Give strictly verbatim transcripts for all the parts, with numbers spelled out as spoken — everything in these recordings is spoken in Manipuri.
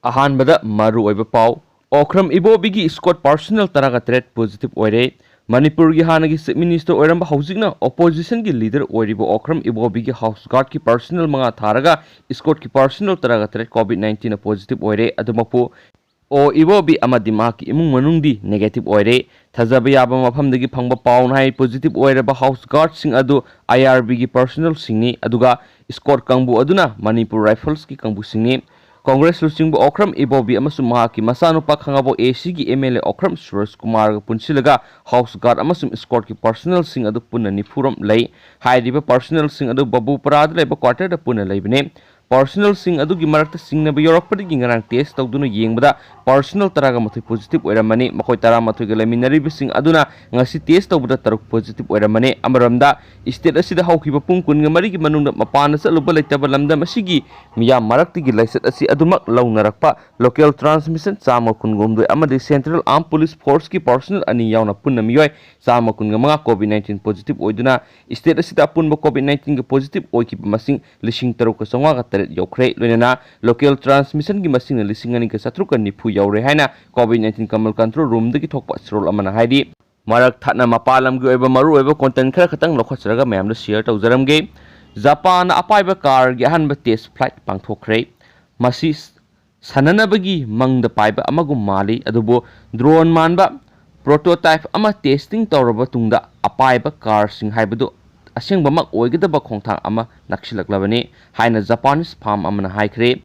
ꯑꯍꯥꯟꯕꯗ ꯃꯔꯨꯑꯣꯏꯕ ꯄꯥꯎ꯫ ꯑꯣꯀ꯭ꯔꯝ ꯏꯕꯣꯕꯤꯒꯤ ꯏꯁꯀꯣꯠ ꯄꯥꯔꯁꯅꯦꯜ ꯇꯔꯥꯒ ꯇꯔꯦꯠ ꯄꯣꯖꯤꯇꯤꯚ ꯑꯣꯏꯔꯦ꯫ ꯃꯅꯤꯄꯨꯔꯒꯤ ꯍꯥꯟꯅꯒꯤ ꯆꯤꯐ ꯃꯤꯅꯤꯁꯇꯔ ꯑꯣꯏꯔꯝꯕ, ꯍꯧꯖꯤꯛꯅ ꯑꯣꯄꯣꯖꯤꯁꯟꯒꯤ ꯂꯤꯗꯔ ꯑꯣꯏꯔꯤꯕ ꯑꯣꯀ꯭ꯔꯝ ꯏꯕꯣꯕꯤꯒꯤ ꯍꯥꯎꯁ ꯒꯥꯔꯗꯀꯤ ꯄꯥꯔꯁꯅꯦꯜ ꯃꯉꯥ ꯊꯥꯔꯒ ꯏꯁꯀꯣꯠꯀꯤ ꯄꯥꯔꯁꯅꯦꯜ ꯇꯔꯥꯒ ꯇꯔꯦꯠ ꯀꯣꯚꯤꯗ ꯅꯥꯏꯟꯇꯤꯟꯅ ꯄꯣꯖꯤꯇꯤꯚ ꯑꯣꯏꯔꯦ꯫ ꯑꯗꯨꯃꯛꯄꯨ ꯑꯣ ꯏꯕꯣꯕꯤ ꯑꯃꯗꯤ ꯃꯍꯥꯛꯀꯤ ꯏꯃꯨꯡ ꯃꯅꯨꯡꯗꯤ ꯅꯦꯒꯦꯇꯤꯚ ꯑꯣꯏꯔꯦ꯫ ꯊꯥꯖꯕ ꯌꯥꯕ ꯃꯐꯝꯗꯒꯤ ꯐꯪꯕ ꯄꯥꯎꯅ ꯍꯥꯏ, ꯄꯣꯖꯤꯇꯤꯚ ꯑꯣꯏꯔꯕ ꯍꯥꯎꯁ ꯒꯥꯔꯗꯁꯤꯡ ꯑꯗꯨ ꯑꯥꯏ ꯑꯥꯔ ꯕꯤꯒꯤ ꯄꯥꯔꯁꯅꯦꯜꯁꯤꯡꯅꯤ, ꯑꯗꯨꯒ ꯏꯁꯀꯣꯠ ꯀꯥꯡꯕꯨ ꯑꯗꯨꯅ ꯃꯅꯤꯄꯨꯔ ꯔꯥꯏꯐꯜꯁꯀꯤ ꯀꯥꯡꯕꯨꯁꯤꯡꯅꯤ꯫ ꯀꯣꯡꯒ꯭ꯔꯦꯁ ꯂꯨꯆꯤꯡꯕ ꯑꯣꯀ꯭ꯔꯝ ꯏꯕꯣꯕꯤ ꯑꯃꯁꯨꯡ ꯃꯍꯥꯛꯀꯤ ꯃꯆꯥꯅꯨꯄꯥ ꯈꯥꯉꯕꯣꯛ ꯑꯦ ꯁꯤꯒꯤ ꯑꯦꯝ ꯑꯦꯜ ꯑꯦ ꯑꯣꯀ꯭ꯔꯝ ꯁꯨꯔꯖ ꯀꯨꯃꯥꯔꯒ ꯄꯨꯟꯁꯤꯜꯂꯒ ꯍꯥꯎꯁ ꯒꯥꯔꯗ ꯑꯃꯁꯨꯡ ꯏꯁꯀꯣꯠꯀꯤ ꯄꯥꯔꯁꯅꯦꯜꯁꯤꯡ ꯑꯗꯨ ꯄꯨꯟꯅ ꯅꯤꯐꯨꯔꯣꯝ ꯂꯩ꯫ ꯍꯥꯏꯔꯤꯕ ꯄꯥꯔꯁꯅꯦꯜꯁꯤꯡ ꯑꯗꯨ ꯕꯕꯨꯄꯔꯥꯗ ꯂꯩꯕ ꯀ꯭ꯋꯥꯇꯔꯗ ꯄꯨꯟꯅ ꯂꯩꯕꯅꯤ꯫ ꯄꯥꯔꯁꯅꯦꯜꯁꯤꯡ ꯑꯗꯨꯒꯤ ꯃꯔꯛꯇ ꯆꯤꯡꯅꯕ ꯌꯥꯎꯔꯛꯄꯗꯒꯤ ꯉꯔꯥꯡ ꯇꯦꯁ ꯇꯧꯗꯨꯅ ꯌꯦꯡꯕꯗ ꯄꯥꯔꯁꯅꯦꯜ ꯇꯔꯥꯒ ꯃꯥꯊꯣꯏ ꯄꯣꯖꯤꯇꯤꯚ ꯑꯣꯏꯔꯝꯃꯅꯤ꯫ ꯃꯈꯣꯏ ꯇꯔꯥꯃꯥꯊꯣꯏꯒ ꯂꯩꯃꯤꯟꯅꯔꯤꯕꯁꯤꯡ ꯑꯗꯨꯅ ꯉꯁꯤ ꯇꯦꯁ ꯇꯧꯕꯗ ꯇꯔꯨꯛ ꯄꯣꯖꯤꯇꯤꯚ ꯑꯣꯏꯔꯝꯃꯅꯤ꯫ ꯑꯃꯔꯣꯝꯗ, ꯏꯁꯇꯦꯠ ꯑꯁꯤꯗ ꯍꯧꯈꯤꯕ ꯄꯨꯡ ꯀꯨꯟꯒ ꯃꯔꯤꯒꯤ ꯃꯅꯨꯡꯗ ꯃꯄꯥꯟꯗ ꯆꯠꯂꯨꯕ ꯂꯩꯇꯕ ꯂꯝꯗꯝ ꯑꯁꯤꯒꯤ ꯃꯤꯌꯥꯝ ꯃꯔꯛꯇꯒꯤ ꯂꯥꯏꯆꯠ ꯑꯁꯤ ꯑꯗꯨꯃꯛ ꯂꯧꯅꯔꯛꯄ ꯂꯣꯀꯦꯜ ꯇ꯭ꯔꯥꯟꯁꯃꯤꯁꯟ ꯆꯥꯝꯃ ꯀꯨꯟꯒ ꯍꯨꯝꯗꯣꯏ ꯑꯃꯗꯤ ꯁꯦꯟꯇ꯭ꯔꯦꯜ ꯑꯥꯔꯝ ꯄꯨꯂꯤꯁ ꯐꯣꯔꯁꯀꯤ ꯄꯥꯔꯁꯅꯦꯜ ꯑꯅꯤ ꯌꯥꯎꯅ ꯄꯨꯟꯅ ꯃꯤꯑꯣꯏ ꯆꯥꯝꯃ ꯀꯨꯟꯒ ꯃꯉꯥ ꯀꯣꯚꯤꯗ ꯅꯥꯏꯟꯇꯤꯟ ꯄꯣꯖꯤꯇꯤꯚ ꯑꯣꯏꯗꯨꯅ ꯏꯁꯇꯦꯠ ꯑꯁꯤꯗ ꯑꯄꯨꯟꯕ ꯀꯣꯚꯤꯗ ꯅꯥꯏꯟꯇꯤꯟꯒꯤ ꯄꯣꯖꯤꯇꯤꯚ ꯑꯣꯏꯈꯤꯕ ꯃꯁꯤꯡ ꯂꯤꯁꯤꯡ ꯇꯔꯨꯛꯀ ꯆꯥꯝꯃꯉꯥꯒ ꯇꯔꯦꯠ ꯌꯧꯈ꯭ꯔꯦ꯫ ꯂꯣꯏꯅꯅ ꯂꯣꯀꯦꯜ ꯇ꯭ꯔꯥꯟꯁꯃꯤꯁꯟꯒꯤ ꯃꯁꯤꯡꯅ ꯂꯤꯁꯤꯡ ꯑꯅꯤꯒ ꯆꯥꯇ꯭ꯔꯨꯛꯀ ꯅꯤꯐꯨ ꯌꯧꯔꯦ ꯍꯥꯏꯅ ꯀꯣꯚꯤꯗ ꯅꯥꯏꯟꯇꯤꯟ ꯀꯃꯜ ꯀꯟꯇ꯭ꯔꯣꯜ ꯔꯨꯝꯗꯒꯤ ꯊꯣꯛꯄ ꯆꯦꯔꯣꯜ ꯑꯃꯅ ꯍꯥꯏꯔꯤ꯫ ꯃꯔꯛ ꯊꯠꯅ ꯃꯄꯥꯟ ꯂꯝꯒꯤ ꯑꯣꯏꯕ ꯃꯔꯨꯑꯣꯏꯕ ꯀꯣꯟꯇꯦꯟ ꯈꯔ ꯈꯛꯇꯪ ꯂꯧꯈꯠꯆꯔꯒ ꯃꯌꯥꯝꯗ ꯁꯤꯌꯔ ꯇꯧꯖꯔꯝꯒꯦ꯫ ꯖꯄꯥꯟꯅ ꯑꯄꯥꯏꯕ ꯀꯥꯔꯒꯤ ꯑꯍꯥꯟꯕ ꯇꯦꯁ ꯐ꯭ꯂꯥꯏꯠ ꯄꯥꯡꯊꯣꯛꯈ꯭ꯔꯦ꯫ ꯃꯁꯤ ꯁꯥꯟꯅꯅꯕꯒꯤ ꯃꯪꯗ ꯄꯥꯏꯕ ꯑꯃꯒꯨꯝ ꯃꯥꯜꯂꯤ, ꯑꯗꯨꯕꯨ ꯗ꯭ꯔꯣꯟ ꯃꯥꯟꯕ ꯄ꯭ꯔꯣꯇꯣꯇꯥꯏꯞ ꯑꯃ ꯇꯦꯁꯇꯤꯡ ꯇꯧꯔꯕ ꯇꯨꯡꯗ ꯑꯄꯥꯏꯕ ꯀꯥꯔꯁꯤꯡ ꯍꯥꯏꯕꯗꯨ ꯑꯁꯦꯡꯕꯃꯛ ꯑꯣꯏꯒꯗꯕ ꯈꯣꯡꯊꯥꯡ ꯑꯃ ꯅꯛꯁꯤꯜꯂꯛꯂꯕꯅꯤ ꯍꯥꯏꯅ ꯖꯄꯥꯅꯤꯁ ꯐꯥꯝ ꯑꯃꯅ ꯍꯥꯏꯈ꯭ꯔꯦ꯫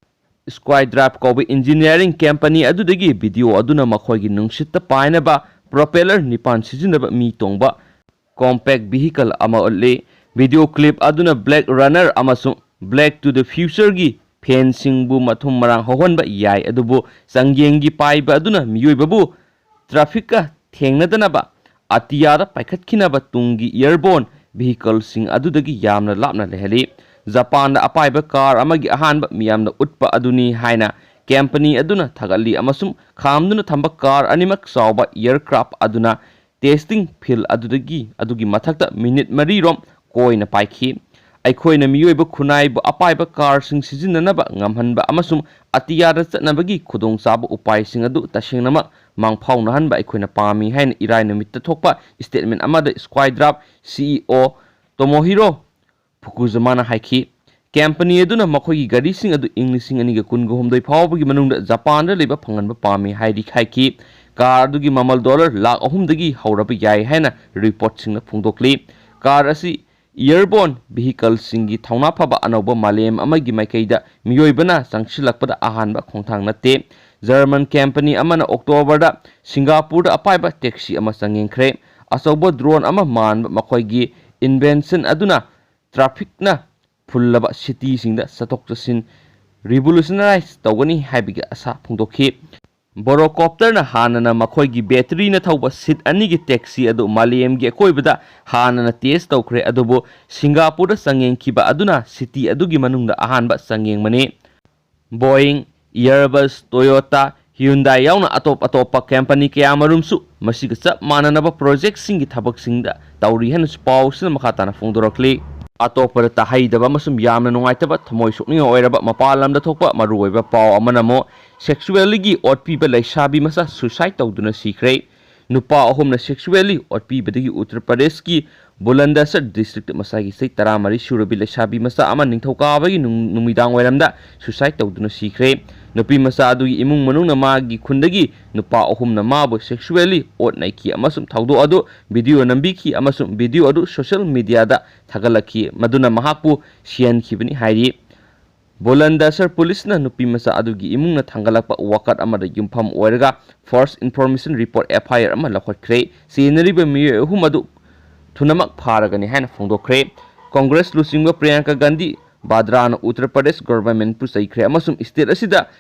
ꯁ꯭ꯀꯥꯏ ꯗ꯭ꯔꯥꯏꯚ ꯀꯧꯕ ꯏꯟꯖꯤꯅꯤꯌꯥꯔꯤꯡ ꯀꯝꯄꯅꯤ ꯑꯗꯨꯗꯒꯤ ꯚꯤꯗꯤꯑꯣ ꯑꯗꯨꯅ ꯃꯈꯣꯏꯒꯤ ꯅꯨꯡꯁꯤꯠꯇ ꯄꯥꯏꯅꯕ ꯄ꯭ꯔꯣꯄꯦꯂꯔ ꯅꯤꯄꯥꯟ ꯁꯤꯖꯤꯟꯅꯕ ꯃꯤ ꯇꯣꯡꯕ ꯀꯣꯝꯄꯦꯛ ꯚꯤꯍꯤꯀꯜ ꯑꯃ ꯎꯠꯂꯤ꯫ ꯚꯤꯗꯤꯑꯣ ꯀ꯭ꯂꯤꯞ ꯑꯗꯨꯅ ꯕ꯭ꯂꯦꯗ ꯔꯟꯅꯔ ꯑꯃꯁꯨꯡ ꯕꯦꯛ ꯇꯨ ꯗ ꯐ꯭ꯌꯨꯆꯔꯒꯤ ꯐꯦꯟꯁꯤꯡꯕꯨ ꯃꯊꯨꯝ ꯃꯔꯥꯡ ꯍꯧꯍꯟꯕ ꯌꯥꯏ, ꯑꯗꯨꯕꯨ ꯆꯥꯡꯌꯦꯡꯒꯤ ꯄꯥꯏꯕ ꯑꯗꯨꯅ ꯃꯤꯑꯣꯏꯕꯕꯨ ꯇ꯭ꯔꯥꯐꯤꯛꯀ ꯊꯦꯡꯅꯗꯅꯕ ꯑꯇꯤꯌꯥꯗ ꯄꯥꯏꯈꯠꯈꯤꯅꯕ ꯇꯨꯡꯒꯤ ꯏꯌꯔꯕꯣꯔꯟ ꯚꯤꯍꯤꯀꯜꯁꯤꯡ ꯑꯗꯨꯗꯒꯤ ꯌꯥꯝꯅ ꯂꯥꯞꯅ ꯂꯩꯍꯜꯂꯤ꯫ ꯖꯄꯥꯟꯗ ꯑꯄꯥꯏꯕ ꯀꯥꯔ ꯑꯃꯒꯤ ꯑꯍꯥꯟꯕ ꯃꯤꯌꯥꯝꯗ ꯎꯠꯄ ꯑꯗꯨꯅꯤ ꯍꯥꯏꯅ ꯀꯝꯄꯅꯤ ꯑꯗꯨꯅ ꯊꯥꯒꯠꯂꯤ, ꯑꯃꯁꯨꯡ ꯈꯥꯝꯗꯨꯅ ꯊꯝꯕ ꯀꯥꯔ ꯑꯅꯤꯃꯛ ꯆꯥꯎꯕ ꯑꯦꯌꯔꯀ꯭ꯔꯥꯐ ꯑꯗꯨꯅ ꯇꯦꯁꯇꯤꯡ ꯐꯤꯜ ꯑꯗꯨꯗꯒꯤ, ꯑꯗꯨꯒꯤ ꯃꯊꯛꯇ ꯃꯤꯅꯤꯠ ꯃꯔꯤꯔꯣꯝ ꯀꯣꯏꯅ ꯄꯥꯏꯈꯤ꯫ ꯑꯩꯈꯣꯏꯅ ꯃꯤꯑꯣꯏꯕ ꯈꯨꯟꯅꯥꯏꯕꯨ ꯑꯄꯥꯏꯕ ꯀꯥꯔꯁꯤꯡ ꯁꯤꯖꯤꯟꯅꯅꯕ ꯉꯝꯍꯟꯕ ꯑꯃꯁꯨꯡ ꯑꯇꯤꯌꯥꯗ ꯆꯠꯅꯕꯒꯤ ꯈꯨꯗꯣꯡꯆꯥꯕ ꯎꯄꯥꯏꯁꯤꯡ ꯑꯗꯨ ꯇꯁꯦꯡꯅꯃꯛ ꯃꯥꯡꯐꯥꯎꯅꯍꯟꯕ ꯑꯩꯈꯣꯏꯅ ꯄꯥꯝꯃꯤ ꯍꯥꯏꯅ ꯏꯔꯥꯏ ꯅꯨꯃꯤꯠꯇ ꯊꯣꯛꯄ statement ꯑꯃꯗ Skydraft CEO Tomohiro Fukujima'ꯅ ꯍꯥꯏꯈꯤ꯫ ꯀꯝꯄꯅꯤ ꯑꯗꯨꯅ ꯃꯈꯣꯏꯒꯤ ꯒꯥꯔꯤꯁꯤꯡ ꯑꯗꯨ ꯏꯪ ꯂꯤꯁꯤꯡ ꯑꯅꯤꯒ ꯀꯨꯟꯒ ꯍꯨꯝꯗꯣꯏ ꯐꯥꯎꯕꯒꯤ ꯃꯅꯨꯡꯗ ꯖꯄꯥꯟꯗ ꯂꯩꯕ ꯐꯪꯍꯟꯕ ꯄꯥꯝꯃꯤ ꯍꯥꯏꯔꯤ ꯍꯥꯏꯈꯤ꯫ ꯀꯥꯔ ꯑꯗꯨꯒꯤ ꯃꯃꯜ ꯗꯣꯂꯔ ꯂꯥꯈ ꯑꯍꯨꯝꯗꯒꯤ ꯍꯧꯔꯕ ꯌꯥꯏ ꯍꯥꯏꯅ ꯔꯤꯄꯣꯔꯠꯁꯤꯡꯅ ꯐꯣꯡꯗꯣꯛꯂꯤ꯫ ꯀꯥꯔ ꯑꯁꯤ airborne vehicleꯁꯤꯡꯒꯤ ꯊꯧꯅꯥ ꯐꯕ ꯑꯅꯧꯕ ꯃꯥꯂꯦꯝ ꯑꯃꯒꯤ ꯃꯥꯏꯀꯩꯗ ꯃꯤꯑꯣꯏꯕꯅ ꯆꯪꯁꯤꯜꯂꯛꯄꯗ ꯑꯍꯥꯟꯕ ꯈꯣꯡꯊꯥꯡ ꯅꯠꯇꯦ꯫ ꯖꯔꯃꯟ ꯀꯝꯄꯅꯤ ꯑꯃꯅ ꯑꯣꯛꯇꯣꯕꯔꯗ ꯁꯤꯡꯒꯥꯄꯨꯔꯗ ꯑꯄꯥꯏꯕ ꯇꯦꯛꯁꯤ ꯑꯃ ꯆꯥꯡꯌꯦꯡꯈ꯭ꯔꯦ꯫ ꯑꯆꯧꯕ ꯗ꯭ꯔꯣꯟ ꯑꯃ ꯃꯥꯟꯕ ꯃꯈꯣꯏꯒꯤ invention ꯑꯗꯨꯅ ꯇ꯭ꯔꯥꯐꯤꯛꯅ ꯐꯨꯜꯂꯕ ꯁꯤꯇꯤꯁꯤꯡꯗ ꯆꯠꯊꯣꯛ ꯆꯠꯁꯤꯟ revolutionise ꯇꯧꯒꯅꯤ ꯍꯥꯏꯕꯒꯤ ꯑꯁꯥ ꯐꯣꯡꯗꯣꯛꯈꯤ꯫ ꯕꯣꯔꯣꯀꯣꯞꯇꯔꯅ ꯍꯥꯟꯅꯅ ꯃꯈꯣꯏꯒꯤ ꯕꯦꯇꯔꯤꯅ ꯊꯧꯕ ꯁꯤꯠ ꯑꯅꯤꯒꯤ ꯇꯦꯛꯁꯤ ꯑꯗꯨ ꯃꯥꯂꯦꯝꯒꯤ ꯑꯀꯣꯏꯕꯗ ꯍꯥꯟꯅꯅ ꯇꯦꯁ ꯇꯧꯈ꯭ꯔꯦ, ꯑꯗꯨꯕꯨ ꯁꯤꯡꯒꯥꯄꯨꯔꯗ ꯆꯥꯡꯌꯦꯡꯈꯤꯕ ꯑꯗꯨꯅ ꯁꯤꯇꯤ ꯑꯗꯨꯒꯤ ꯃꯅꯨꯡꯗ ꯑꯍꯥꯟꯕ ꯆꯥꯡꯌꯦꯡꯕꯅꯤ꯫ Boeing, Airbus, Toyota, Hyundai ꯌꯥꯎꯅ ꯑꯇꯣꯞ ꯑꯇꯣꯞꯄ ꯀꯝꯄꯅꯤ ꯀꯌꯥꯃꯔꯨꯝꯁꯨ ꯃꯁꯤꯒ ꯆꯞ ꯃꯥꯟꯅꯅꯕ ꯄ꯭ꯔꯣꯖꯦꯛꯁꯤꯡꯒꯤ ꯊꯕꯛꯁꯤꯡꯗ ꯇꯧꯔꯤ ꯍꯥꯏꯅꯁꯨ ꯄꯥꯎꯁꯤꯅ ꯃꯈꯥ ꯇꯥꯅ ꯐꯣꯡꯗꯣꯔꯛꯂꯤ꯫ ꯑꯇꯣꯞꯄꯗ ꯇꯥꯍꯩꯗꯕ ꯑꯃꯁꯨꯡ ꯌꯥꯝꯅ ꯅꯨꯡꯉꯥꯏꯇꯕ, ꯊꯃꯣꯏ ꯁꯣꯛꯅꯤꯡꯉꯥꯏ ꯑꯣꯏꯔꯕ ꯃꯄꯥꯟ ꯂꯝꯗ ꯊꯣꯛꯄ ꯃꯔꯨꯑꯣꯏꯕ ꯄꯥꯎ ꯑꯃꯅ ꯑꯃꯨꯛ sexuallyꯒꯤ ꯑꯣꯠꯄꯤꯕ ꯂꯩꯁꯥꯕꯤ ꯃꯆꯥ suicide ꯇꯧꯗꯨꯅ ꯁꯤꯈ꯭ꯔꯦ꯫ ꯅꯨꯄꯥ ꯑꯍꯨꯝꯅ sexually ꯑꯣꯠꯄꯤꯕꯗꯒꯤ ꯎꯠꯇꯔ ꯄ꯭ꯔꯗꯦꯁꯀꯤ ꯕꯨꯂꯟꯗꯁꯔ districtꯇ ꯃꯁꯥꯒꯤ ꯆꯍꯤ ꯇꯔꯥꯃꯔꯤ ꯁꯨꯔꯕꯤ ꯂꯩꯁꯥꯕꯤ ꯃꯆꯥ ꯑꯃ ꯅꯤꯡꯊꯧꯀꯥꯕꯒꯤ ꯅꯨꯡ-, ꯅꯨꯃꯤꯗꯥꯡ ꯋꯥꯏꯔꯝꯗ suicide ꯇꯧꯗꯨꯅ ꯁꯤꯈ꯭ꯔꯦ꯫ ꯅꯨꯄꯤ ꯃꯆꯥ ꯑꯗꯨꯒꯤ ꯏꯃꯨꯡ ꯃꯅꯨꯡꯅ ꯃꯥꯒꯤ ꯈꯨꯟꯗꯒꯤ ꯅꯨꯄꯥ ꯑꯍꯨꯝꯅ ꯃꯥꯕꯨ sexually ꯑꯣꯠ ꯅꯩꯈꯤ ꯑꯃꯁꯨꯡ ꯊꯧꯗꯣꯛ ꯑꯗꯨ video ꯅꯝꯕꯤꯈꯤ ꯑꯃꯁꯨꯡ video ꯑꯗꯨ social mediaꯗ ꯊꯥꯒꯠꯂꯛꯈꯤ, ꯃꯗꯨꯅ ꯃꯍꯥꯛꯄꯨ ꯁꯤꯍꯟꯈꯤꯕꯅꯤ ꯍꯥꯏꯔꯤ꯫ ꯕꯨꯂꯟꯗꯁꯔ ꯄꯨꯂꯤꯁꯅ ꯅꯨꯄꯤꯃꯆꯥ ꯑꯗꯨꯒꯤ ꯏꯃꯨꯡꯅ ꯊꯥꯡꯒꯠꯂꯛꯄ ꯋꯥꯀꯠ ꯑꯃꯗ ꯌꯨꯝꯐꯝ ꯑꯣꯏꯔꯒ false information report, F I R, ꯑꯃ ꯂꯧꯈꯠꯈ꯭ꯔꯦ꯫ ꯆꯦꯟꯅꯔꯤꯕ ꯃꯤꯑꯣꯏ ꯑꯍꯨꯝ ꯑꯗꯨ ꯊꯨꯅꯃꯛ ꯐꯥꯔꯒꯅꯤ ꯍꯥꯏꯅ ꯐꯣꯡꯗꯣꯛꯈ꯭ꯔꯦ꯫ ꯀꯣꯡꯒ꯭ꯔꯦꯁ ꯂꯨꯆꯤꯡꯕ ꯄ꯭ꯔꯤꯌꯥꯡꯀꯥ ꯒꯥꯟꯙꯤ ꯚꯥꯗ꯭ꯔꯥꯅ ꯎꯠꯇꯔ ꯄ꯭ꯔꯗꯦꯁ ꯒꯣꯚꯔꯟꯃꯦꯟꯠꯄꯨ ꯆꯩꯈ꯭ꯔꯦ ꯑꯃꯁꯨꯡ state ꯑꯁꯤꯗ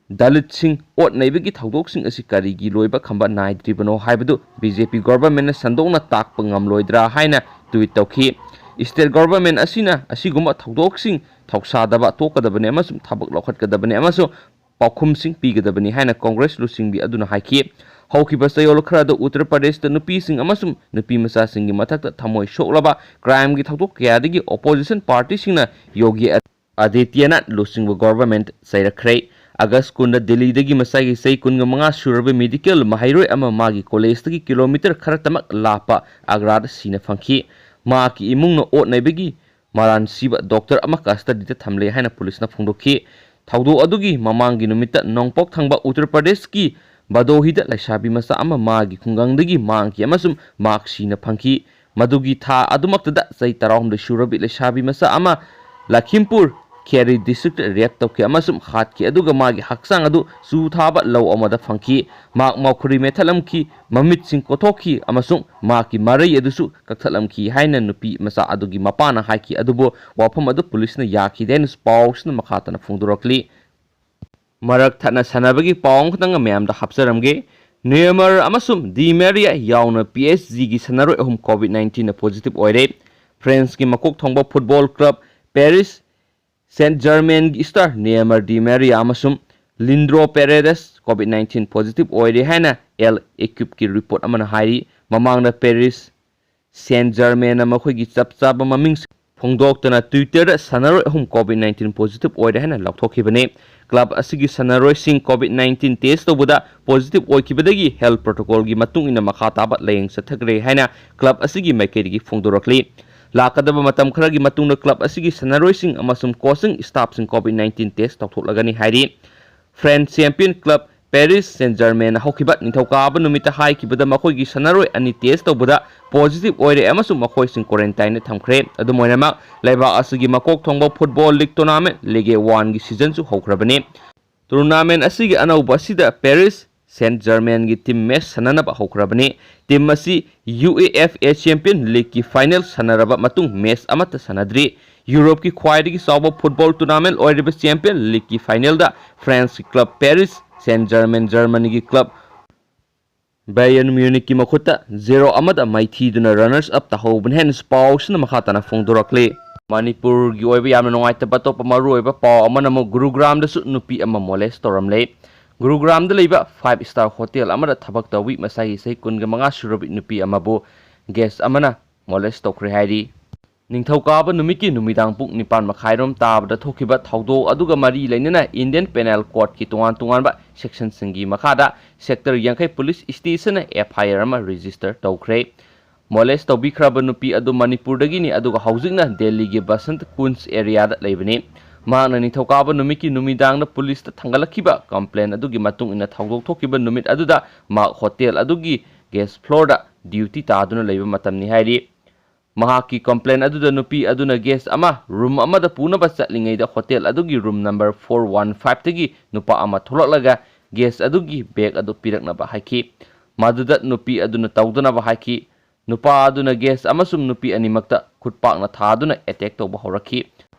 ꯗꯂꯤꯠꯁꯤꯡ ꯑꯣꯠ ꯅꯩꯕꯒꯤ ꯊꯧꯗꯣꯛꯁꯤꯡ ꯑꯁꯤ ꯀꯔꯤꯒꯤ ꯂꯣꯏꯕ ꯈꯝꯕ ꯅꯥꯏꯗ꯭ꯔꯤꯕꯅꯣ ꯍꯥꯏꯕꯗꯨ B J P ꯒꯣꯚꯔꯟꯃꯦꯟꯠꯅ ꯁꯟꯗꯣꯛꯅ ꯇꯥꯛꯄ ꯉꯝꯂꯣꯏꯗ꯭ꯔꯥ ꯍꯥꯏꯅ ꯇ꯭ꯋꯤꯠ ꯇꯧꯈꯤ꯫ State ꯒꯣꯚꯔꯟꯃꯦꯟꯠ ꯑꯁꯤꯅ ꯑꯁꯤꯒꯨꯝꯕ ꯊꯧꯗꯣꯛꯁꯤꯡ ꯊꯧꯁꯥꯗꯕ ꯊꯣꯛꯀꯗꯕꯅꯤ ꯑꯃꯁꯨꯡ ꯊꯕꯛ ꯂꯧꯈꯠꯀꯗꯕꯅꯤ ꯑꯃꯁꯨꯡ ꯄꯥꯎꯈꯨꯝꯁꯤꯡ ꯄꯤꯒꯗꯕꯅꯤ ꯍꯥꯏꯅ ꯀꯣꯡꯒ꯭ꯔꯦꯁ ꯂꯨꯆꯤꯡꯕꯤ ꯑꯗꯨꯅ ꯍꯥꯏꯈꯤ꯫ ꯍꯧꯈꯤꯕ ꯆꯌꯣꯜ ꯈꯔꯗ ꯎꯠꯇꯔ ꯄ꯭ꯔꯗꯦꯁꯇ ꯅꯨꯄꯤꯁꯤꯡ ꯑꯃꯁꯨꯡ ꯅꯨꯄꯤ ꯃꯆꯥꯁꯤꯡꯒꯤ ꯃꯊꯛꯇ ꯊꯃꯣꯏ ꯁꯣꯛꯂꯕ ꯀ꯭ꯔꯥꯏꯝꯒꯤ ꯊꯧꯗꯣꯛ ꯀꯌꯥꯗꯒꯤ ꯑꯣꯄꯣꯖꯤꯁꯟ ꯄꯥꯔꯇꯤꯁꯤꯡꯅ ꯌꯣꯒꯤ ꯑꯗꯤꯇ꯭ꯌꯅꯥꯊ ꯂꯨꯆꯤꯡꯕ ꯒꯣꯚꯔꯟꯃꯦꯟꯠ ꯆꯩꯔꯛꯈ꯭ꯔꯦ꯫ ꯑꯥꯒꯁ꯭ꯠ ꯀꯨꯟꯗ ꯗꯤꯜꯂꯤꯗꯒꯤ ꯃꯆꯥꯒꯤ ꯆꯍꯤ ꯀꯨꯟꯒ ꯃꯉꯥ ꯁꯨꯔꯕ ꯃꯦꯗꯤꯀꯦꯜ ꯃꯍꯩꯔꯣꯏ ꯑꯃ ꯃꯥꯒꯤ ꯀꯣꯂꯦꯖꯇꯒꯤ ꯀꯤꯂꯣꯃꯤꯇꯔ ꯈꯔꯇꯃꯛ ꯂꯥꯞꯄ ꯑꯒ꯭ꯔꯥꯗ ꯁꯤꯅ ꯐꯪꯈꯤ꯫ ꯃꯍꯥꯛꯀꯤ ꯏꯃꯨꯡꯅ ꯑꯣꯠ ꯅꯩꯕꯒꯤ ꯃꯔꯥꯟ ꯁꯤꯕ ꯗꯣꯛꯇꯔ ꯑꯃ ꯀꯁꯇꯗꯤꯗ ꯊꯝꯂꯦ ꯍꯥꯏꯅ ꯄꯨꯂꯤꯁꯅ ꯐꯣꯡꯗꯣꯛꯈꯤ꯫ ꯊꯧꯗꯣꯛ ꯑꯗꯨꯒꯤ ꯃꯃꯥꯡꯒꯤ ꯅꯨꯃꯤꯠꯇ ꯅꯣꯡꯄꯣꯛ ꯊꯪꯕ ꯎꯠꯇꯔ ꯄ꯭ꯔꯗꯦꯁꯀꯤ ꯕꯗꯣꯍꯤꯗ ꯂꯩꯁꯥꯕꯤ ꯃꯆꯥ ꯑꯃ ꯃꯥꯒꯤ ꯈꯨꯡꯒꯪꯗꯒꯤ ꯃꯥꯡꯈꯤ ꯑꯃꯁꯨꯡ ꯃꯍꯥꯛ ꯁꯤꯅ ꯐꯪꯈꯤ꯫ ꯃꯗꯨꯒꯤ ꯊꯥ ꯑꯗꯨꯃꯛꯇꯗ ꯆꯍꯤ ꯇꯔꯥꯍꯨꯝꯗꯣꯏ ꯁꯨꯔꯕꯤ ꯂꯩꯁꯥꯕꯤ ꯃꯆꯥ ꯑꯃ ꯂꯈꯤꯝꯄꯨꯔ ꯈꯦꯔꯤ ꯗꯤꯁꯇ꯭ꯔꯤꯛꯇ ꯔꯦꯞ ꯇꯧꯈꯤ ꯑꯃꯁꯨꯡ ꯍꯥꯠꯈꯤ, ꯑꯗꯨꯒ ꯃꯥꯒꯤ ꯍꯛꯆꯥꯡ ꯑꯗꯨ ꯆꯨ ꯊꯥꯕ ꯂꯧ ꯑꯃꯗ ꯐꯪꯈꯤ꯫ ꯃꯍꯥꯛ ꯃꯈꯨꯔꯤ ꯃꯦꯠꯊꯠꯂꯝꯈꯤ, ꯃꯃꯤꯠꯁꯤꯡ ꯀꯣꯊꯣꯛꯈꯤ ꯑꯃꯁꯨꯡ ꯃꯍꯥꯛꯀꯤ ꯃꯔꯩ ꯑꯗꯨꯁꯨ ꯀꯛꯊꯠꯂꯝꯈꯤ ꯍꯥꯏꯅ ꯅꯨꯄꯤ ꯃꯆꯥ ꯑꯗꯨꯒꯤ ꯃꯄꯥꯅ ꯍꯥꯏꯈꯤ, ꯑꯗꯨꯕꯨ ꯋꯥꯐꯝ ꯑꯗꯨ ꯄꯨꯂꯤꯁꯅ ꯌꯥꯈꯤꯗꯦ ꯍꯥꯏꯅꯁꯨ ꯄꯥꯎꯁꯤꯅ ꯃꯈꯥ ꯇꯥꯅ ꯐꯣꯡꯗꯣꯔꯛꯂꯤ꯫ ꯃꯔꯛ ꯊꯠꯅ ꯁꯥꯟꯅꯕꯒꯤ ꯄꯥꯎ ꯑꯃꯈꯛꯇꯪꯒ ꯃꯌꯥꯝꯗ ꯍꯥꯞꯆꯔꯝꯒꯦ꯫ ꯅꯦꯃꯔ ꯑꯃꯁꯨꯡ ꯗꯤ ꯃꯦꯔꯤꯌꯥ ꯌꯥꯎꯅ ꯄꯤ ꯑꯦꯁ ꯖꯤꯒꯤ ꯁꯥꯟꯅꯔꯣꯏ ꯑꯍꯨꯝ ꯀꯣꯚꯤꯗ ꯅꯥꯏꯟꯇꯤꯟꯗ ꯄꯣꯖꯤꯇꯤꯚ ꯑꯣꯏꯔꯦ꯫ ꯐ꯭ꯔꯦꯟꯁꯀꯤ ꯃꯀꯣꯛ ꯊꯣꯡꯕ ꯐꯨꯠꯕꯣꯜ ꯀ꯭ꯂꯕ ꯄꯦꯔꯤꯁ ꯁꯦꯟꯠ ꯖꯔꯃꯦꯟꯒꯤ ꯁ꯭ꯇꯥꯔ ꯅꯦꯃꯔ ꯗꯤ ꯃꯦꯔꯤꯌꯥ ꯑꯃꯁꯨꯡ Leandro Paredes COVID nineteen positive ꯑꯣꯏꯔꯦ ꯍꯥꯏꯅ ꯑꯦꯜ ꯏꯀ꯭ꯌꯨꯕꯀꯤ ꯔꯤꯄꯣꯔꯠ ꯑꯃꯅ ꯍꯥꯏꯔꯤ꯫ ꯃꯃꯥꯡꯗ ꯄꯦꯔꯤꯁ ꯁꯦꯟꯠ ꯖꯔꯃꯦꯟꯅ ꯃꯈꯣꯏꯒꯤ ꯆꯞ ꯆꯥꯕ ꯃꯃꯤꯡ ꯐꯣꯡꯗꯣꯛꯇꯅ Twitter-ꯗ ꯁꯥꯟꯅꯔꯣꯏ ꯑꯍꯨꯝ ꯀꯣꯚꯤꯗ ꯅꯥꯏꯟꯇꯤꯟ ꯄꯣꯖꯤꯇꯤꯚ ꯑꯣꯏꯔꯦ ꯍꯥꯏꯅ ꯂꯥꯎꯊꯣꯛꯈꯤꯕꯅꯤ꯫ ꯀ꯭ꯂꯕ ꯑꯁꯤꯒꯤ ꯁꯥꯟꯅꯔꯣꯏꯁꯤꯡ ꯀꯣꯚꯤꯗ ꯅꯥꯏꯟꯇꯤꯟ ꯇꯦꯁ ꯇꯧꯕꯗ ꯄꯣꯖꯤꯇꯤꯚ ꯑꯣꯏꯈꯤꯕꯗꯒꯤ ꯍꯦꯜꯊ ꯄ꯭ꯔꯣꯇꯣꯀꯣꯜꯒꯤ ꯃꯇꯨꯡ ꯏꯟꯅ ꯃꯈꯥ ꯇꯥꯕ ꯂꯥꯌꯦꯡ ꯆꯠꯊꯈ꯭ꯔꯦ ꯍꯥꯏꯅ ꯀ꯭ꯂꯕ ꯑꯁꯤꯒꯤ ꯃꯥꯏꯀꯩꯗꯒꯤ ꯐꯣꯡꯗꯣꯔꯛꯂꯤ꯫ ꯂꯥꯛꯀꯗꯕ ꯃꯇꯝ ꯈꯔꯒꯤ ꯃꯇꯨꯡꯗ ꯀ꯭ꯂꯕ ꯑꯁꯤꯒꯤ ꯁꯥꯟꯅꯔꯣꯏꯁꯤꯡ ꯑꯃꯁꯨꯡ ꯀꯣꯆꯤꯡ ꯁ꯭ꯇꯥꯐꯁꯤꯡ ꯀꯣꯚꯤꯗ ꯅꯥꯏꯟꯇꯤꯟ ꯇꯦꯁ ꯇꯧꯊꯣꯛꯂꯒꯅꯤ ꯍꯥꯏꯔꯤ꯫ France champion club Paris Saint ꯖꯔꯃꯦꯟꯅ ꯍꯧꯈꯤꯕ ꯅꯤꯡꯊꯧꯀꯥꯕ ꯅꯨꯃꯤꯠꯇ ꯍꯥꯏꯈꯤꯕꯗ ꯃꯈꯣꯏꯒꯤ ꯁꯥꯟꯅꯔꯣꯏ ꯑꯅꯤ ꯇꯦꯁ ꯇꯧꯕꯗ ꯄꯣꯖꯤꯇꯤꯚ ꯑꯣꯏꯔꯦ ꯑꯃꯁꯨꯡ ꯃꯈꯣꯏꯁꯤꯡ ꯀ꯭ꯋꯥꯔꯦꯟꯇꯥꯏꯟꯗ ꯊꯝꯈ꯭ꯔꯦ꯫ ꯑꯗꯨꯝ ꯑꯣꯏꯅꯃꯛ, ꯂꯩꯕꯥꯛ ꯑꯁꯤꯒꯤ ꯃꯀꯣꯛ ꯊꯣꯡꯕ ꯐꯨꯠꯕꯣꯜ ꯂꯤꯒ ꯇꯣꯔꯅꯥꯃꯦꯟꯠ ꯂꯤꯒ ꯋꯥꯟꯒꯤ ꯁꯤꯖꯟꯁꯨ ꯍꯧꯈ꯭ꯔꯕꯅꯤ꯫ ꯇꯣꯔꯅꯥꯃꯦꯟꯠ ꯑꯁꯤꯒꯤ ꯑꯅꯧꯕ ꯑꯁꯤꯗ ꯄꯦꯔꯤꯁ ꯁꯦꯟꯠ ꯖꯔꯃꯦꯟꯒꯤ ꯇꯤꯝ ꯃꯦꯆ ꯁꯥꯟꯅꯅꯕ ꯍꯧꯈ꯭ꯔꯕꯅꯤ꯫ ꯇꯤꯝ ꯑꯁꯤ U E F A champion ꯂꯤꯒꯀꯤ ꯐꯥꯏꯅꯦꯜ ꯁꯥꯟꯅꯔꯕ ꯃꯇꯨꯡ ꯃꯦꯆ ꯑꯃꯠꯇ ꯁꯥꯟꯅꯗ꯭ꯔꯤ꯫ ꯌꯨꯔꯣꯞꯀꯤ ꯈ꯭ꯋꯥꯏꯗꯒꯤ ꯆꯥꯎꯕ ꯐꯨꯠꯕꯣꯜ ꯇꯣꯔꯅꯥꯃꯦꯟꯠ ꯑꯣꯏꯔꯤꯕ ꯆꯦꯝꯄꯤꯌꯟ ꯂꯤꯒꯀꯤ ꯐꯥꯏꯅꯦꯜꯗ ꯐ꯭ꯔꯦꯟꯁꯀꯤ ꯀ꯭ꯂꯕ ꯄꯦꯔꯤꯁ ꯁꯦꯟꯠ ꯖꯔꯃꯦꯟ ꯖꯔꯃꯅꯤꯒꯤ ꯀ꯭ꯂꯕ ꯕꯥꯌꯔꯟ ꯃ꯭ꯌꯨꯅꯤꯛꯀꯤ ꯃꯈꯨꯠꯇ ꯖꯦꯔꯣ ꯑꯃꯗ ꯃꯥꯏꯊꯤꯗꯨꯅ ꯔꯅꯔꯁ ꯑꯞ ꯇꯥꯍꯧꯕꯅꯤ ꯍꯥꯏꯅꯁꯨ ꯄꯥꯎꯁꯤꯅ ꯃꯈꯥ ꯇꯥꯅ ꯐꯣꯡꯗꯣꯔꯛꯂꯤ꯫ ꯃꯅꯤꯄꯨꯔꯒꯤ ꯑꯣꯏꯕ ꯌꯥꯝꯅ ꯅꯨꯡꯉꯥꯏꯇꯕ ꯑꯇꯣꯞꯄ ꯃꯔꯨꯑꯣꯏꯕ ꯄꯥꯎ ꯑꯃꯅ ꯑꯃꯨꯛ ꯒꯨꯔꯨꯒ꯭ꯔꯥꯝꯗꯁꯨ ꯅꯨꯄꯤ ꯑꯃ ꯃꯣꯂꯦꯁ ꯇꯧꯔꯝꯂꯦ꯫ ꯒꯨꯔꯨꯒ꯭ꯔꯥꯝꯗ ꯂꯩꯕ five star hotel ꯑꯃꯗ ꯊꯕꯛ ꯇꯧꯕꯤ ꯃꯁꯥꯒꯤ ꯆꯍꯤ ꯀꯨꯟꯒ ꯃꯉꯥ ꯁꯨꯔꯕꯤ ꯅꯨꯄꯤ ꯑꯃꯕꯨ guest ꯑꯃꯅ molest ꯇꯧꯈ꯭ꯔꯦ ꯍꯥꯏꯔꯤ꯫ ꯅꯤꯡꯊꯧꯀꯥꯕ ꯅꯨꯃꯤꯠꯀꯤ ꯅꯨꯃꯤꯗꯥꯡ ꯄꯨꯡ ꯅꯤꯄꯥꯟ ꯃꯈꯥꯏꯔꯣꯝ ꯇꯥꯕꯗ ꯊꯣꯛꯈꯤꯕ ꯊꯧꯗꯣꯛ ꯑꯗꯨꯒ ꯃꯔꯤ ꯂꯩꯅꯅ Indian Penal Codeꯀꯤ ꯇꯣꯉꯥꯟ ꯇꯣꯉꯥꯟꯕ sectionꯁꯤꯡꯒꯤ ꯃꯈꯥꯗ Sector ꯌꯥꯡꯈꯩ Police Stationꯅ F I R ꯑꯃ register ꯇꯧꯈ꯭ꯔꯦ꯫ Molest ꯇꯧꯕꯤꯈ꯭ꯔꯕ ꯅꯨꯄꯤ ꯑꯗꯨ ꯃꯅꯤꯄꯨꯔꯗꯒꯤꯅꯤ, ꯑꯗꯨꯒ ꯍꯧꯖꯤꯛꯅ ꯗꯦꯜꯂꯤꯒꯤ ꯕꯁꯟꯠ ꯀꯨꯟꯖ areaꯗ ꯂꯩꯕꯅꯤ꯫ ꯃꯍꯥꯛꯅ ꯅꯤꯡꯊꯧꯀꯥꯕ ꯅꯨꯃꯤꯠꯀꯤ ꯅꯨꯃꯤꯗꯥꯡꯗ ꯄꯨꯂꯤꯁꯇ ꯊꯥꯡꯒꯠꯂꯛꯈꯤꯕ complaint ꯑꯗꯨꯒꯤ ꯃꯇꯨꯡ ꯏꯟꯅ ꯊꯧꯗꯣꯛ ꯊꯣꯛꯈꯤꯕ ꯅꯨꯃꯤꯠ ꯑꯗꯨꯗ ꯃꯍꯥꯛ hotel ꯑꯗꯨꯒꯤ guest floorꯗ duty ꯇꯥꯗꯨꯅ ꯂꯩꯕ ꯃꯇꯝꯅꯤ ꯍꯥꯏꯔꯤ꯫ ꯃꯍꯥꯛꯀꯤ complaint ꯑꯗꯨꯗ ꯅꯨꯄꯤ ꯑꯗꯨꯅ guest ꯑꯃ room ꯑꯃꯗ ꯄꯨꯅꯕ ꯆꯠꯂꯤꯉꯩꯗ hotel ꯑꯗꯨꯒꯤ room number four one fiveꯇꯒꯤ ꯅꯨꯄꯥ ꯑꯃ ꯊꯣꯛꯂꯛꯂꯒ guest ꯑꯗꯨꯒꯤ bag ꯑꯗꯨ ꯄꯤꯔꯛꯅꯕ ꯍꯥꯏꯈꯤ꯫ ꯃꯗꯨꯗ ꯅꯨꯄꯤ ꯑꯗꯨꯅ ꯇꯧꯗꯅꯕ ꯍꯥꯏꯈꯤ꯫ ꯅꯨꯄꯥ ꯑꯗꯨꯅ guest ꯑꯃꯁꯨꯡ ꯅꯨꯄꯤ ꯑꯅꯤꯃꯛꯇ ꯈꯨꯠꯄꯥꯛꯅ ꯊꯥꯗꯨꯅ attack ꯇꯧꯕ ꯍꯧꯔꯛꯈꯤ꯫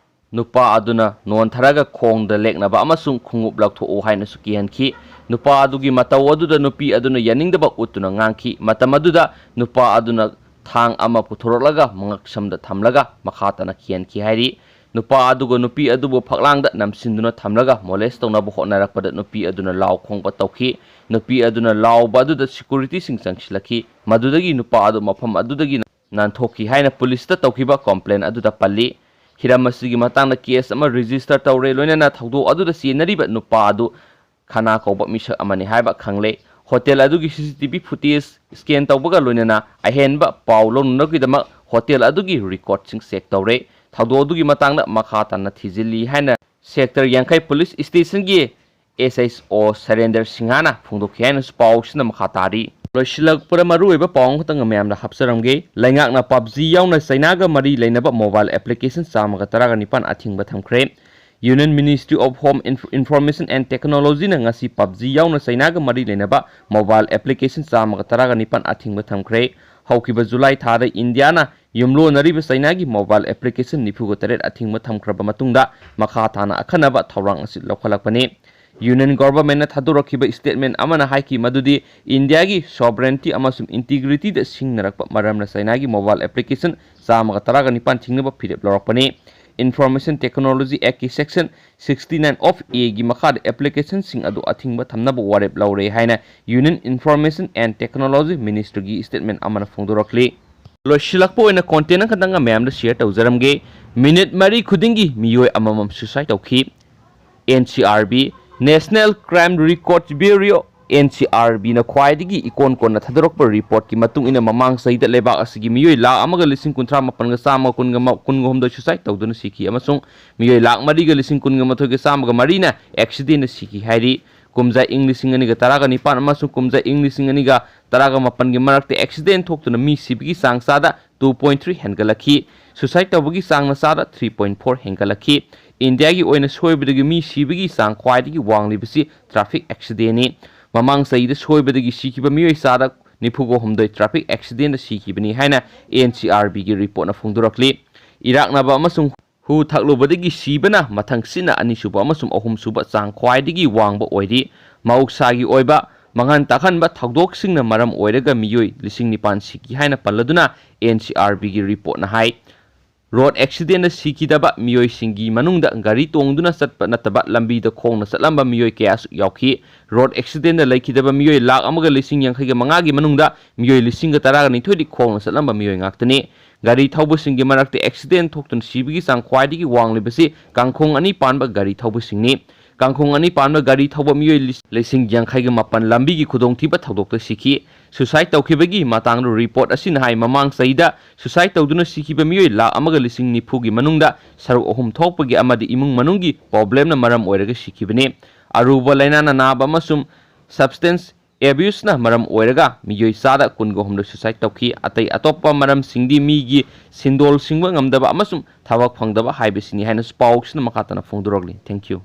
ꯅꯨꯄꯥ ꯑꯗꯨꯅ ꯅꯣꯟꯊꯔꯒ ꯈꯣꯡꯗ ꯂꯦꯛꯅꯕ ꯑꯃꯁꯨꯡ ꯈꯣꯡꯎꯞ ꯂꯧꯊꯣꯛꯎ ꯍꯥꯏꯅꯁꯨ ꯀꯤꯍꯟꯈꯤ꯫ ꯅꯨꯄꯥ ꯑꯗꯨꯒꯤ ꯃꯇꯧ ꯑꯗꯨꯗ ꯅꯨꯄꯤ ꯑꯗꯨꯅ ꯌꯥꯅꯤꯡꯗꯕ ꯎꯠꯇꯨꯅ ꯉꯥꯡꯈꯤ꯫ ꯃꯇꯝ ꯑꯗꯨꯗ ꯅꯨꯄꯥ ꯑꯗꯨꯅ ꯊꯥꯡ ꯑꯃ ꯄꯨꯊꯣꯔꯛꯂꯒ ꯃꯉꯛꯁꯝꯗ ꯊꯝꯂꯒ ꯃꯈꯥ ꯇꯥꯅ ꯀꯤꯍꯟꯈꯤ ꯍꯥꯏꯔꯤ꯫ ꯅꯨꯄꯥ ꯑꯗꯨꯒ ꯅꯨꯄꯤ ꯑꯗꯨꯕꯨ ꯐꯛꯂꯥꯡꯗ ꯅꯝꯁꯤꯟꯗꯨꯅ ꯊꯝꯂꯒ molest ꯇꯧꯅꯕ ꯍꯣꯠꯅꯔꯛꯄꯗ ꯅꯨꯄꯤ ꯑꯗꯨꯅ ꯂꯥꯎ ꯈꯣꯡꯕ ꯇꯧꯈꯤ꯫ ꯅꯨꯄꯤ ꯑꯗꯨꯅ ꯂꯥꯎꯕ ꯑꯗꯨꯗ securityꯁꯤꯡ ꯆꯪꯁꯤꯜꯂꯛꯈꯤ꯫ ꯃꯗꯨꯗꯒꯤ ꯅꯨꯄꯥ ꯑꯗꯨ ꯃꯐꯝ ꯑꯗꯨꯗꯒꯤ ꯅꯥꯟꯊꯣꯛꯈꯤ ꯍꯥꯏꯅ ꯄꯨꯂꯤꯁꯇ ꯇꯧꯈꯤꯕ complaint ꯑꯗꯨꯗ ꯄꯜꯂꯤ꯫ ꯍꯤꯔꯝ ꯑꯁꯤꯒꯤ ꯃꯇꯥꯡꯗ case ꯑꯃ register ꯇꯧꯔꯦ, ꯂꯣꯏꯅꯅ ꯊꯧꯗꯣꯛ ꯑꯗꯨꯗ ꯆꯦꯟꯅꯔꯤꯕ ꯅꯨꯄꯥ ꯑꯗꯨ ꯈꯅꯥ ꯀꯧꯕ ꯃꯤꯁꯛ ꯑꯃꯅꯤ ꯍꯥꯏꯕ ꯈꯪꯂꯦ꯫ Hotel ꯑꯗꯨꯒꯤ C C T V footage scan ꯇꯧꯕꯒ ꯂꯣꯏꯅꯅ ꯑꯍꯦꯟꯕ ꯄꯥꯎ ꯂꯧꯅꯅꯕꯒꯤꯗꯃꯛ hotel ꯑꯗꯨꯒꯤ recordꯁꯤꯡ check ꯇꯧꯔꯦ꯫ ꯊꯧꯗꯣꯛ ꯑꯗꯨꯒꯤ ꯃꯇꯥꯡꯗ ꯃꯈꯥ ꯇꯥꯅ ꯊꯤꯖꯤꯜꯂꯤ ꯍꯥꯏꯅ Sector ꯌꯥꯡꯈꯩ Police Stationꯒꯤ S H O ꯁꯔꯦꯟꯗ꯭ꯔ ꯁꯤꯡꯍꯅ ꯐꯣꯡꯗꯣꯛꯈꯤ ꯍꯥꯏꯅꯁꯨ ꯄꯥꯎꯁꯤꯅ ꯃꯈꯥ ꯇꯥꯔꯤ꯫ ꯂꯣꯏꯁꯤꯜꯂꯛꯄꯗ ꯃꯔꯨꯑꯣꯏꯕ ꯄꯥꯎ ꯑꯃꯈꯛꯇꯪ ꯃꯌꯥꯝꯗ ꯍꯥꯞꯆꯔꯝꯒꯦ꯫ ꯂꯩꯉꯥꯛꯅ PUBG ꯌꯥꯎꯅ ꯆꯩꯅꯥꯒ ꯃꯔꯤ ꯂꯩꯅꯕ mobile application ꯆꯥꯝꯃꯒ ꯇꯔꯥꯒ ꯅꯤꯄꯥꯟ ꯑꯊꯤꯡꯕ ꯊꯝꯈ꯭ꯔꯦ꯫ Union Ministry of Home Inf-, Information and Technologyꯅ ꯉꯁꯤ PUBG ꯌꯥꯎꯅ ꯆꯩꯅꯥꯒ ꯃꯔꯤ ꯂꯩꯅꯕ mobile application ꯆꯥꯝꯃꯒ ꯇꯔꯥꯒ ꯅꯤꯄꯥꯟ ꯑꯊꯤꯡꯕ ꯊꯝꯈ꯭ꯔꯦ꯫ ꯍꯧꯈꯤꯕ July ꯊꯥꯗ ꯏꯟꯗꯤꯌꯥꯅ ꯌꯨꯝꯂꯣꯟꯅꯔꯤꯕ ꯆꯩꯅꯥꯒꯤ mobile application ꯅꯤꯐꯨꯒ ꯇꯔꯦꯠ ꯑꯊꯤꯡꯕ ꯊꯝꯈ꯭ꯔꯕ ꯃꯇꯨꯡꯗ ꯃꯈꯥ ꯇꯥꯅ ꯑꯈꯟꯅꯕ ꯊꯧꯔꯥꯡ ꯑꯁꯤ ꯂꯧꯈꯠꯂꯛꯄꯅꯤ꯫ Union Governmentꯅ ꯊꯥꯗꯣꯔꯛꯈꯤꯕ statement ꯑꯃꯅ ꯍꯥꯏꯈꯤ ꯃꯗꯨꯗꯤ ꯏꯟꯗꯤꯌꯥꯒꯤ sovereignty ꯑꯃꯁꯨꯡ integrityꯗ ꯁꯤꯡꯅꯔꯛꯄ ꯃꯔꯝꯅ ꯆꯩꯅꯥꯒꯤ mobile application ꯆꯥꯝꯃꯒ ꯇꯔꯥꯒ ꯅꯤꯄꯥꯟ ꯊꯤꯡꯅꯕ ꯐꯤꯔꯦꯞ ꯂꯧꯔꯛꯄꯅꯤ꯫ Information Technology Act ꯀꯤ Section sixty nine of A ꯒꯤ ꯃꯈꯥꯗ application ꯁꯤꯡ ꯑꯗꯨ ꯑꯊꯤꯡꯕ ꯊꯝꯅꯕ ꯋꯥꯔꯦꯞ ꯂꯧꯔꯦ ꯍꯥꯏꯅ Union Information and Technology Ministry ꯒꯤ statement ꯑꯃꯅ ꯐꯣꯡꯗꯣꯔꯛꯂꯤ꯫ ꯂꯣꯏꯁꯤꯜꯂꯛꯄ ꯑꯣꯏꯅ content ꯑꯃꯈꯛꯇꯪꯒ ꯃꯌꯥꯝꯗ share ꯇꯧꯖꯔꯝꯒꯦ꯫ Minute ꯃꯔꯤ ꯈꯨꯗꯤꯡꯒꯤ ꯃꯤꯑꯣꯏ ꯑꯃꯃꯝ suicide ꯇꯧꯈꯤ꯫ N C R B, National Crime Records Bureau, N C R B ꯅ ꯈ꯭ꯋꯥꯏꯗꯒꯤ ꯏꯀꯣꯟ ꯀꯣꯟꯅ ꯊꯥꯗꯣꯔꯛꯄ report ꯀꯤ ꯃꯇꯨꯡ ꯏꯟꯅ, ꯃꯃꯥꯡ ꯆꯍꯤꯗ ꯂꯩꯕꯥꯛ ꯑꯁꯤꯒꯤ ꯃꯤꯑꯣꯏ ꯂꯥꯈ ꯑꯃꯒ ꯂꯤꯁꯤꯡ ꯀꯨꯟꯊ꯭ꯔꯥ ꯃꯥꯄꯟꯒ ꯆꯥꯝꯃ ꯀꯨꯟꯒ ꯃ-, ꯀꯨꯟꯒ ꯍꯨꯝꯗꯣꯏ suicide ꯇꯧꯗꯨꯅ ꯁꯤꯈꯤ ꯑꯃꯁꯨꯡ ꯃꯤꯑꯣꯏ ꯂꯥꯈ ꯃꯔꯤꯒ ꯂꯤꯁꯤꯡ ꯀꯨꯟꯒ ꯃꯥꯊꯣꯏꯒ ꯆꯥꯝꯃꯒ ꯃꯔꯤꯅ accident ꯗ ꯁꯤꯈꯤ ꯍꯥꯏꯔꯤ꯫ ꯀꯨꯝꯖꯥ ꯏꯪ ꯂꯤꯁꯤꯡ ꯑꯅꯤꯒ ꯇꯔꯥꯒ ꯅꯤꯄꯥꯟ ꯑꯃꯁꯨꯡ ꯀꯨꯝꯖꯥ ꯏꯪ ꯂꯤꯁꯤꯡ ꯑꯅꯤꯒ ꯇꯔꯥꯒ ꯃꯥꯄꯟꯒꯤ ꯃꯔꯛꯇ accident ꯊꯣꯛꯇꯨꯅ ꯃꯤ ꯁꯤꯕꯒꯤ ꯆꯥꯡ ꯆꯥꯗ two point three ꯍꯦꯟꯒꯠꯂꯛꯈꯤ꯫ Suicide ꯇꯧꯕꯒꯤ ꯆꯥꯡꯅ ꯆꯥꯗ three point four ꯍꯦꯟꯒꯠꯂꯛꯈꯤ꯫ ꯏꯟꯗꯤꯌꯥꯒꯤ ꯑꯣꯏꯅ ꯁꯣꯏꯕꯗꯒꯤ ꯃꯤ ꯁꯤꯕꯒꯤ ꯆꯥꯡ ꯈ꯭ꯋꯥꯏꯗꯒꯤ ꯋꯥꯡꯂꯤꯕꯁꯤ traffic accident ꯅꯤ꯫ ꯃꯃꯥꯡ ꯆꯍꯤꯗ ꯁꯣꯏꯕꯗꯒꯤ ꯁꯤꯈꯤꯕ ꯃꯤꯑꯣꯏ ꯆꯥꯗ ꯅꯤꯐꯨꯒ ꯍꯨꯝꯗꯣꯏ traffic accident ꯗ ꯁꯤꯈꯤꯕꯅꯤ ꯍꯥꯏꯅ N C R B ꯒꯤ report ꯅ ꯐꯣꯡꯗꯣꯔꯛꯂꯤ꯫ ꯏꯔꯥꯛꯅꯕ ꯑꯃꯁꯨꯡ ꯍꯨ ꯊꯛꯂꯨꯕꯗꯒꯤ ꯁꯤꯕꯅ ꯃꯊꯪꯁꯤꯠꯅ ꯑꯅꯤꯁꯨꯕ ꯑꯃꯁꯨꯡ ꯑꯍꯨꯝꯁꯨꯕ ꯆꯥꯡ ꯈ꯭ꯋꯥꯏꯗꯒꯤ ꯋꯥꯡꯕ ꯑꯣꯏꯔꯤ꯫ ꯃꯍꯧꯁꯥꯒꯤ ꯑꯣꯏꯕ ꯃꯥꯡꯍꯟ ꯇꯥꯛꯍꯟꯕ ꯊꯧꯗꯣꯛꯁꯤꯡꯅ ꯃꯔꯝ ꯑꯣꯏꯔꯒ ꯃꯤꯑꯣꯏ ꯂꯤꯁꯤꯡ ꯅꯤꯄꯥꯟ ꯁꯤꯈꯤ ꯍꯥꯏꯅ ꯄꯜꯂꯗꯨꯅ N C R B ꯒꯤ report ꯅ ꯍꯥꯏ꯫ Road accident ꯗ ꯁꯤꯈꯤꯗꯕ ꯃꯤꯑꯣꯏꯁꯤꯡꯒꯤ ꯃꯅꯨꯡꯗ ꯒꯥꯔꯤ ꯇꯣꯡꯗꯨꯅ ꯆꯠꯄ ꯅꯠꯇꯕ ꯂꯝꯕꯤꯗ ꯈꯣꯡꯅ ꯆꯠꯂꯝꯕ ꯃꯤꯑꯣꯏ ꯀꯌꯥꯁꯨ ꯌꯥꯎꯈꯤ꯫ Road accident ꯗ ꯂꯩꯈꯤꯗꯕ ꯃꯤꯑꯣꯏ ꯂꯥꯈ ꯑꯃꯒ ꯂꯤꯁꯤꯡ ꯌꯥꯡꯈꯩꯒ ꯃꯉꯥꯒꯤ ꯃꯅꯨꯡꯗ ꯃꯤꯑꯣꯏ ꯂꯤꯁꯤꯡꯒ ꯇꯔꯥꯒ ꯅꯤꯊꯣꯏꯗꯤ ꯈꯣꯡꯅ ꯆꯠꯂꯝꯕ ꯃꯤꯑꯣꯏ ꯉꯥꯛꯇꯅꯤ꯫ ꯒꯥꯔꯤ ꯊꯧꯕꯁꯤꯡꯒꯤ ꯃꯔꯛꯇ accident ꯊꯣꯛꯇꯨꯅ ꯁꯤꯕꯒꯤ ꯆꯥꯡ ꯈ꯭ꯋꯥꯏꯗꯒꯤ ꯋꯥꯡꯂꯤꯕꯁꯤ ꯀꯥꯡꯈꯣꯡ ꯑꯅꯤ ꯄꯥꯟꯕ ꯒꯥꯔꯤ ꯊꯧꯕꯁꯤꯡꯅꯤ꯫ ꯀꯥꯡꯈꯣꯡ ꯑꯅꯤ ꯄꯥꯟꯕ ꯒꯥꯔꯤ ꯊꯧꯕ ꯃꯤꯑꯣꯏ ꯂꯤꯁꯤꯡ ꯌꯥꯡꯈꯩꯒ ꯃꯥꯄꯟ ꯂꯝꯕꯤꯒꯤ ꯈꯨꯗꯣꯡꯊꯤꯕ ꯊꯧꯗꯣꯛꯇ ꯁꯤꯈꯤ꯫ Suicide ꯇꯧꯈꯤꯕꯒꯤ ꯃꯇꯥꯡꯗ report ꯑꯁꯤꯅ ꯍꯥꯏ, ꯃꯃꯥꯡ ꯆꯍꯤꯗ suicide ꯇꯧꯗꯨꯅ ꯁꯤꯈꯤꯕ ꯃꯤꯑꯣꯏ ꯂꯥꯈ ꯑꯃꯒ ꯂꯤꯁꯤꯡ ꯅꯤꯐꯨꯒꯤ ꯃꯅꯨꯡꯗ ꯁꯔꯨꯛ ꯑꯍꯨꯝ ꯊꯣꯛꯄꯒꯤ ꯑꯃꯗꯤ ꯏꯃꯨꯡ ꯃꯅꯨꯡꯒꯤ problem ꯅ ꯃꯔꯝ ꯑꯣꯏꯔꯒ ꯁꯤꯈꯤꯕꯅꯤ꯫ ꯑꯔꯨꯕ ꯂꯥꯏꯅꯥꯅ ꯅꯥꯕ ꯑꯃꯁꯨꯡ substance abuse ꯅ ꯃꯔꯝ ꯑꯣꯏꯔꯒ ꯃꯤꯑꯣꯏ ꯆꯥꯗ ꯀꯨꯟꯒ ꯍꯨꯝꯗꯣꯏ suicide ꯇꯧꯈꯤ꯫ ꯑꯇꯩ ꯑꯇꯣꯞꯄ ꯃꯔꯝꯁꯤꯡꯗꯤ ꯃꯤꯒꯤ ꯁꯤꯟꯗꯣꯜ ꯁꯤꯡꯕ ꯉꯝꯗꯕ ꯑꯃꯁꯨꯡ ꯊꯕꯛ ꯐꯪꯗꯕ ꯍꯥꯏꯕꯁꯤꯅꯤ ꯍꯥꯏꯅꯁꯨ ꯄꯥꯎꯁꯤꯅ ꯃꯈꯥ ꯇꯥꯅ ꯐꯣꯡꯗꯣꯔꯛꯂꯤ꯫ Thank you꯫